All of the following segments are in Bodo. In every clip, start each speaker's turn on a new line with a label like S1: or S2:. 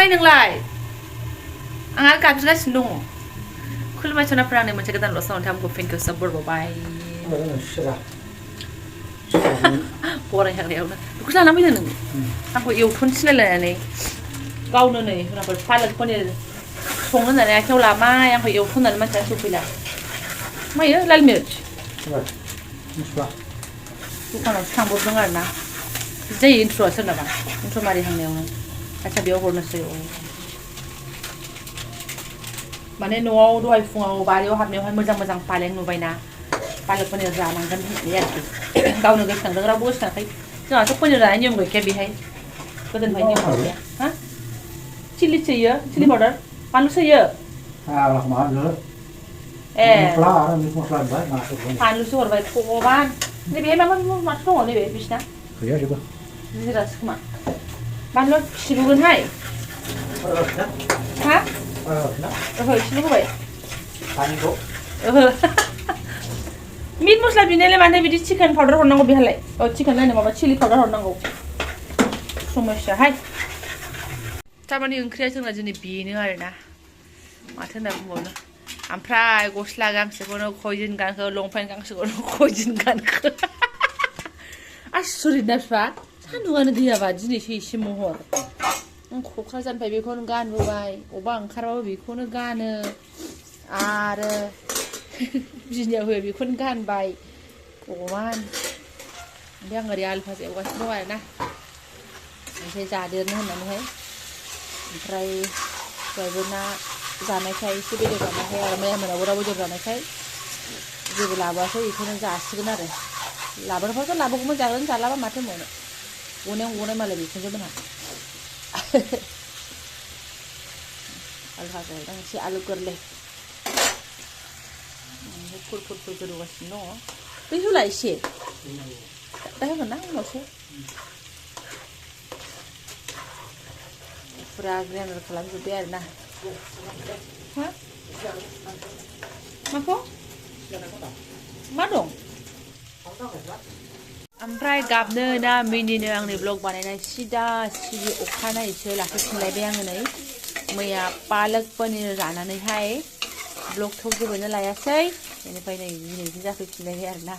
S1: माय नोंलाय आं आरो गाबज्रिगासिनो दङ खुलुमबाय सनाफोरा आंनि मोनसे गोदान लस नोंथांखौ फिनखौ साबरबावबाय बरायहांनायावनो बेखौ जाना फैदों नों आंखौ एवथ'नो सिनायलायनानै गावनो नै होनाफोर पालक पनिर संनो होननानै आखायाव लामाय आंखौ एवथ'नानै मानसिया सफैला मायो लाल मिर्च दखानावसो थांब्रबदों आरो ना बिदि जायो इन्ट्र'आ सोरनाबा इन्ट्र' मारिहांनायावनो आচ্ছা बेयाव हरनोसै माने न'आव दहाय फुङाव बारियाव हाबनायावहाय मोजां मोजां पालें नुबायना पालक पनिर जानांगोन होननानै आरोखि गावनो गोसोखांदों रावबो गोसोखाङाखै जोंहाथ' पनिर जानाय नियम गैखाया बेहाय गोदोनिफ्राय नियम गैया हा चिलि सोयो चिलि पाउडार बानलु सोयो ए बानलुसो हरबाय भगबान नैबेहाय मा माथो दङ नैबे बिसिना
S2: गैया जेबो
S1: जिरासो खोमा बानलुआ सिबोगोनहाय हा ओहो एसेल' होबाय ओहो मिट मस्ला बिनायलाय मानो बिदि चिकेन पाउडार हरनांगौ बेहालाय चिकेन लायनो माबा चिलि पाउडार हरनांगौ समस्याहाय थारमाने ओंख्रिया जोंना दिनै बेनो आरोना माथो होनना बुंबावनो ओमफ्राय गस्ला गांसेखौनो खयदिन गानखो लंपेन्ट गांसेखौनो खयदिन गानखो आसरित ना बिफा सान्दुंआनो गैयाबा दिनैसो एसे महर क'क्राझारनिफ्राय बेखौनो गानबोबाय अबा ओंखारबाबो बेखौनो गानो आरो बिजनियाव होयो बेखौनो गानबाय भगवान ओमफ्राय आं ओरै आलु भाजा एवगासिनो दं आरोना ओमफ्राय जादेरनो होननानैहाय ओमफ्राय दहायबो ना जानायखाय एसे बेदर जानायखाय आरो मैया मोनायावबो दाउ बेदर जानायखाय जेबो लाबोआखै बेखौनो जासिगोन आरो लाबोनोबाथ' लाबोगौमोन जागोन जालाबा माथो होनबावनो गनायाव गनाय मालाय बेखौनो मोनहा आलु भाजा एवदों एसे आलु गोरलै फुल गोदौगासिनो दङ बै होला एसे दा होगोन ना उनावसो फुरा ग्राइन्डार खालामजोब्बाय आरोना हा माखौ मा दं ओमफ्राय गाबनो ना मिनिनो आंनि ब्लग बानायनाय सिदा सिदि अखानायैसो लाखिफिनलायबाय आङो नै मैया पालक पनिर जानानैहाय ब्लगखौ जोबोनो लायासै बेनिफ्राय नै दिनैसो जाफैफिनलायबाय आरोना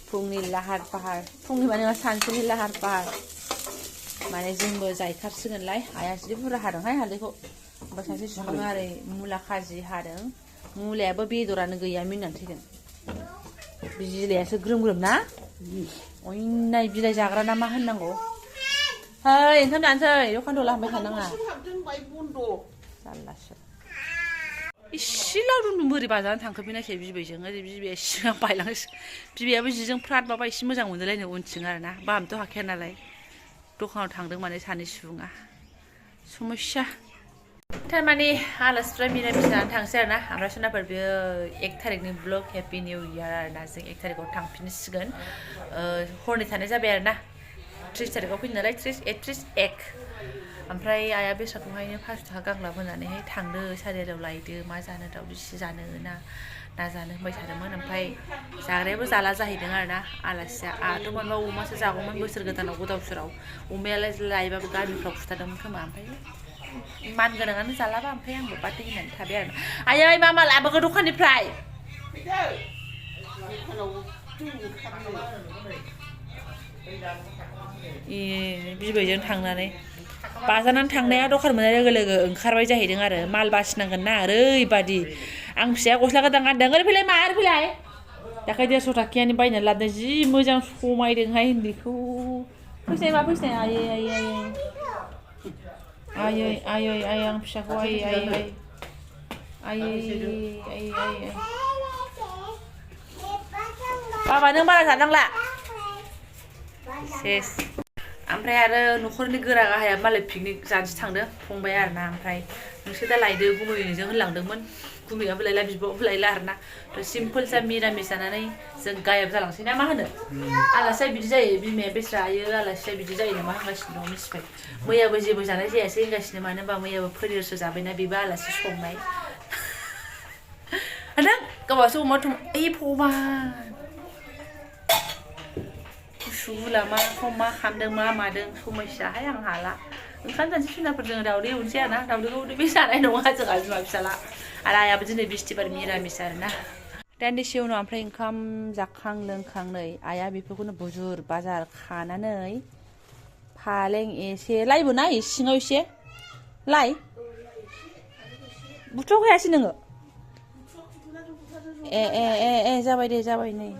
S1: फुंनि लाहार फाहार फुंनि माने सानसुनि लाहार फाहार माने जोंबो जायखारसिगोनलाय आइया जि बुरजा हादोंहाय हालदैखौ ओमफ्राय सासे सुबुङा ओरै मुला खाजि हादों मुलायाबो बेदरानो गैया मिनिनानै थैगोन बिलाइयासो ग्रोम ग्रोम ना अयनाय बिलाइ जाग्रा ना मा होननांगौ है ओंखाम जानोसै दखान दला हाबबाय थानाङा जारलासो इसे लावदुम बोरै बाजारानो थांखो बे नायसाय बिबैजों ओरै बिबैया सिगां बायलांसै बिबैयाबो जिजों फ्राद माबा एसे मोजां मोनलायनो उनथिं आरोना बाहामथ' हाखाया नालाय दखानाव थांदों माने सानै सुबुङा समस्या थारमाने आलासिफ्रा मिरामिस जानानै थांसै आरोना ओमफ्राय सोनाफोर बेयो 1 थारिखनि ब्लग हेपि निउ इयार आरोना जों 1 थारिखआव थांफिनसिगोन हरनै थानाय जाबाय आरोना 30 थारिखआव फैनो नालाय 30 31 ओमफ्राय आइया बेसादखौहायनो 5 थाखा गांलाब होनानैहाय थांदो सारियालियाव लायदो मा जानो दाउ गिसि जानो ना जानो होनबाय थादोंमोन ओमफ्राय जाग्रायाबो जाला जाहैदों आरोना आलासिया आंहाथ' मोनबा अमासो जागौमोन बोसोर गोदानाव गोदावसोराव अमायालाय लायबाबो गामिफ्राव फुथारदोंमोन खोमा ओमफ्राय मान गोनाङानो जालाबा ओमफ्राय आंबो बाथै होननानै थाबाय आरो आयै मा लाबोगोन दखाननिफ्राय बिबैजों थांनानै बाजारनानै थांनाया दखान मोननाय लोगो लोगो ओंखारबाय जाहैदों आरो माल बासिनांगोन ना ओरैबादि आं फिसाया गस्ला गोदान गानदों ओरै फैलाय मा ओरै फैलाय दाखालि 150 थाखानि बायनानै लाबोदों जि मोजां समायदोंहाय उन्दैखौ फैसाय मा फैसाय आयै आं फिसाखौ आयै बाबा नों बारा जानांला सेस ओमफ्राय आरो न'खरनि गोरा गाहाया मालाय पिकनिक जानोसो थांदों फंबाय आरोना ओमफ्राय नोंसोर दा लायदो गुमैजों होनलांदोंमोन गुमैयाबो लायला बिब'आबो लायला आरोना सिम्पोल जा मिरामिस जानानै जों गायब जालांसै ना मा होनो आलासिया बिदि जायो बिमाया बेस्रा आयो आलासिया बिदि जायो नामा होनगासिनो दं मिथिबाय मैयाबो जेबो जानाय जायासै होनगासिनो मानो होनबा मैयाबो पनिरसो जाबायना बेबो आलासि संनाय आरो गावहासो अमा भगबान गुसु गुला मा खालामदों मा मादों समस्याहाय आं हाला ओंखाम जानोसै सुनाफोरजों दावदै एवनोसै आरोना दावदैखौ बे जानाय नङा जोंहा बिमा फिसाला आरो आइयाबो दिनै बिस्थिबार मिरामिस आरोना दान्दिसे उनाव ओमफ्राय ओंखाम जाखां लोंखां नै आइया बेफोरखौनो बुजुर बाजार खानानै फालें एसे लाइबो ना सिङाव एसे लाइ बुथुवाखै हायासै नोङो ए जाबाय दे जाबाय नै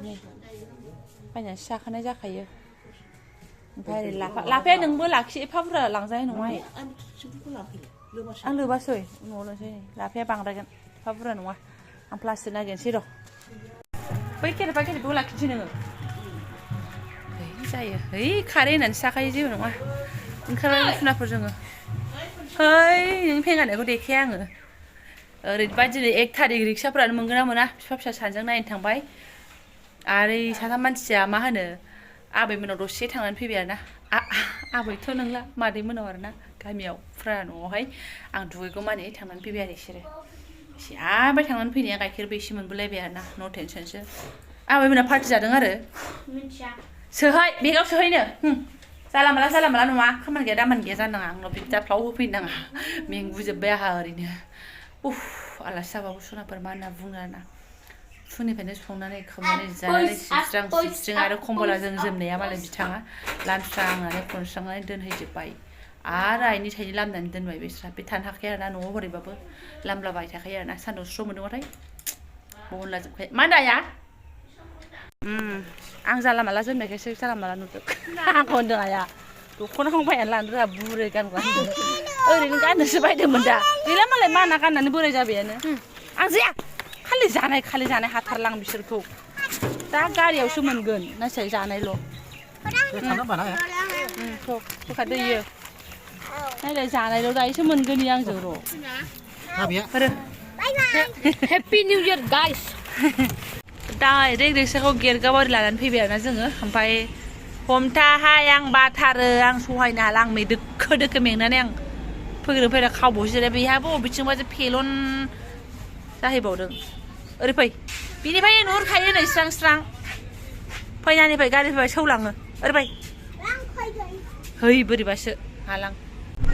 S1: बायनानैसो जाखानाय जाखायो ओमफ्राय ओरै लाफाया नोंबो लाखि एफा बुरजा लांजानाय नङा आं लोबासै न'आव लोंसै लाफाया बांद्रायगोन एफा बुरजा नङा आं प्लास्टिक नागिरनोसै र' बै खेरेफा खेरेफाखौ लाखिनोसै नोङो जायो खारै होननानैसो जाखायो जेबो नङा ओंखारबाय सुनाफोर जोङो नों फेंगानायखौ देखाया आङो ओरैबा दिनै 1 थारिख रिक्साफोरानो मोनगोन ना मोना बिफा फिसा सानैजों नायनो थांबाय आरो साथाम मानसिया मा होनो आबैमोनाव दसे थांनानै फैबाय आरोना आबैथ' नंला मादैमोनाव आरोना गामियाव फुरा न'आवहाय आं दुगैगौ माने थांनानै फैबाय आरो बिसोरो एसे आबाय थांनानै फैनाया गाइखेरबो एसे मोनबोलायबाय आरोना न' टेनसनसो आबैमोना पार्टि जादों आरो सोहाय बेगाव सोहैनो जाला माला नङा खामानि गैया दामानि गैया जानाङा आंनाव बिदि दाफ्लाव होफैनाङा मेंबोजोब्बाय आंहा ओरैनो आलासि जाबाबो सनाफोर मा होनना बुङो आरोना फुंनिफ्रायनो संनानै खोबनानै जानानै सिबस्रिं आरो कम्बला जों जोमनाया मालाय बिथाङा लामस्रांनानै खनस्रांनानै दोनहैजोब्बाय आरो आइनि थाइनि लामनानै दोनबाय बिस्रा बे थानो हाखाया आरोना न'आव हरैबाबो लामलाबाय थाखायो आरोना सान्दुं स्र' मोनदोंबाथाय बन लाजोबखायो मा होनदों आइया आं जाला माला जोमनायखायसो जाला माला नुदों आंखौ होनदों आइया दख'नाखौ बायनानै लानो रोङा बुरै गानग्रा होनदों ओरैनो गाननोसो बायदोंमोन दा गैला मालाय माना गाननानै बोराय जाबायानो आं जाया खालि जानाय हाथारलां बिसोरखौ दा गारियावसो मोनगोन नाथाय जानायल' बोखारदैयो नायलाय जानायल' दायोसो मोनगोन इयो आंजों र' happy new year guys direct रिक्साखौ गेरगाबारि लानानै फैबाय आरोना जोङो ओमफ्राय हमथाहाय आं बाथारो आं सहायनो हाला आं दोखो मेंनानै आं फैग्रो खावबावसो जिराय बेहाबो बबेथिंबासो फेलन जाहैबावदों ओरै फै बिनिफ्राय नुहुरखायो नै स्रां फैनायनिफ्राय गारि फैबाय सौलाङो ओरै फै है बोरैबासो हालां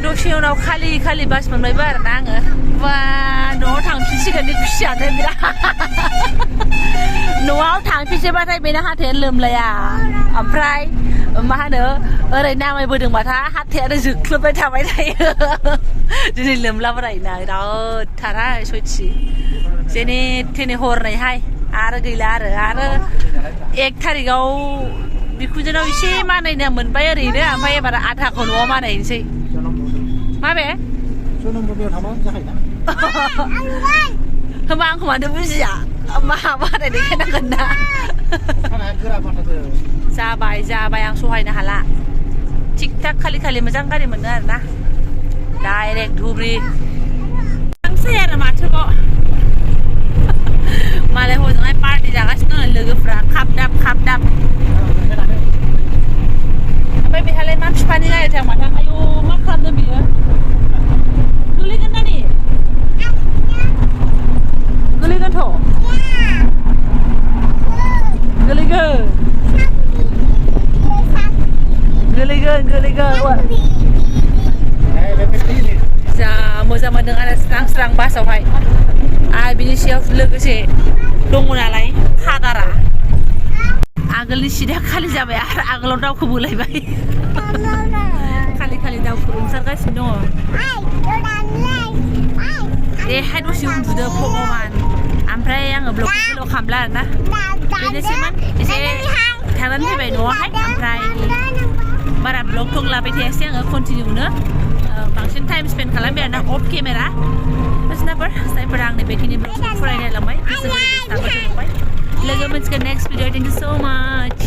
S1: दसे उनाव खालि बास मोनबायबो आरोना आङो बा न'आव थांफिनसिगोन खुसियानो बिराद न'आव थांफिनसैबाथाय बेना हाथायानो लोमलाया ओमफ्राय मा होनो ओरै नामायबोदोंबाथाय हाथायानो जोख्लोबबाय थाबाय थायो दिनै लोमलाबोरायोना बिराद थाराय सयथि जेने थेने हरनायहाय आरो गैला आरो 1 थारिखआव बिखुनजोनाव एसे मानायनो मोनबाय ओरैनो ओमफ्राय एबार आधाखौ न'आव मानायनोसै माबे होमबा आंखौ मानो बुजिया मा बानाय देखायनांगोन ना जाबाय आं सहायनो हाला थिक थाक खालि मोजां गारि मोनो आरोना डाइरेक्ट धुब्रि थांसै आरो माथोबाव मालाय हजोंहाय पार्टि जागासिनो दं लोगोफ्रा खाबदाब ओमफ्राय बेहालाय मा बिफानि गारिथां माथां आयु मा खालामदों बियो गोलैगोन ना नि गोलैगोनथ' गोलैगोन जा मोजां मोनदों आरो स्रां बासावहाय आरो बिनि सायाव लोगोसे दङ नालाय फागारा आगोलनि सिदा खालि जाबाय आरो आगोलाव दावखौ बोलायबाय खालि दावखौ ओंखारगासिनो दङ देहाय दसे उन्दुदो भगबान ओमफ्राय आङो ब्लगखौ गोलाव खालामला आरोना बेनोसैमोन एसे थांनानै फैबाय न'आवहाय ओमफ्राय बारा ब्लग थं लाबाय थायासै आङो कन्टिनिउनो बांसिन टाइम स्पेन्ड खालामबाय आरोना अफ केमेरा जायफोरा आंनि बेखिनि ब्लगखौ फरायनाय लांबाय गोसो गोरबोजों लोगो मोनसिगोन नेक्स्ट भिडिअ थेंक इउ सो माच